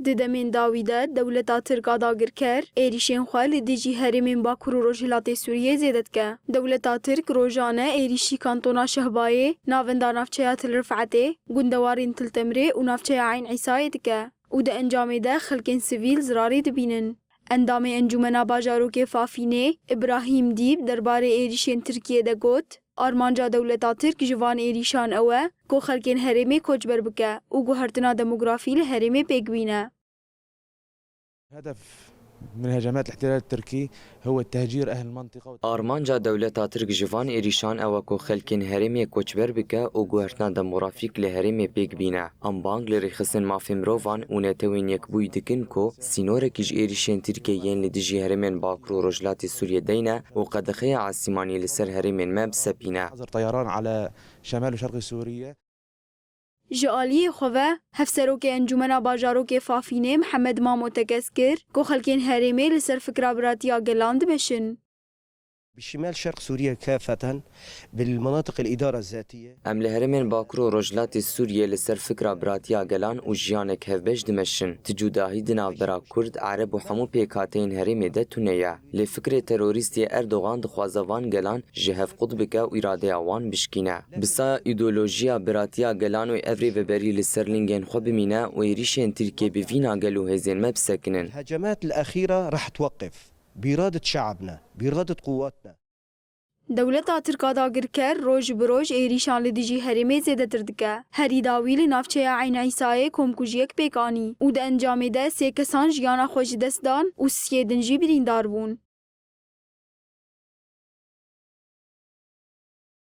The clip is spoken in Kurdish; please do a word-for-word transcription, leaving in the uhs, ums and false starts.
Di demên dawî de dewleta Tirk a dagirker êrîşên xwe li dijî herêmên Bakur û Rojhilatê Sûriyê zêde dike. Dewleta Tirk rojane êrîşî kantona Şehbayê, navenda navçeya Til Rifetê, gundewarên Til Temrê û navçeya Eyn Îsayê dike û di encamê de xelkên sivîl zirarê dibînin. Endamê Encûmena Bajarokê Fafînê, Îbrahîm Dîb, derbarê êrîşên Tirkiyê de got, armanca dewleta Tirk ji van êrîşan ew e ku xelkên herêmê koçber bike û guhertina demografî li herêmê pêk bîne. هدف من هجمات الاحتلال التركي هو تهجير أهل المنطقة. Armanca dewleta Tirk ji van êrîşan ew e ku xelkên herêmê koçber bike û guhertina demografîk li herêmê pêk bîne. Em bang li rêxistin mafê mirovan û Netewên Yekbûyî dikin ku sînorekî ji êrîşên Tirkiyê yên li dijî herêmên Bakur û Rojhilatê Sûriyê deyne û qedexeya esîmanî li ser herêmên me bisepîne. حظر طيران على شمال وشرق سوريا. Ji aliyê xwe ve, Hevserokê Encûmena Bajarokê Fafînê Mihemed Mamo tekez kir ku xelkên herêmê li ser fikra biratiya gelan dimeşin. بشمال شرق سوريا كافة بالمناطق الإدارة الذاتية. Em li herêmên Bakur û Rojhilatê Sûriyê li ser fikra biratiya gelan û jiyanek hevbeş dimeşin. Ti cudahî di navbera Kurd, Ereb û hemû pêkhateyên herêmê de tune ye. Lê fikrê terorîstê Erdogan dixwaze van gelan ji hev qut bike û îradeya wan bişkîne. Bi saya îdeolojiya biratiya gelan û ev rêveberî li ser lingên xwe bimîne û êrîşên Tirkiyê bi vîna gel û hêzên me bisekinin. الهجمات الأخيرة رح توقف بإرادة شعبنا، بإرادة قواتنا. Dewleta Tirk a dagirker roj bi roj êrîşan li dijî herêmê zêdetir dike. Herî dawî li navçeya Eyn Îsayê komkujiyek pêk anî û di encamê de sê kesan jiyana xwe ji dest dan û siyê din jî birîndar bûn.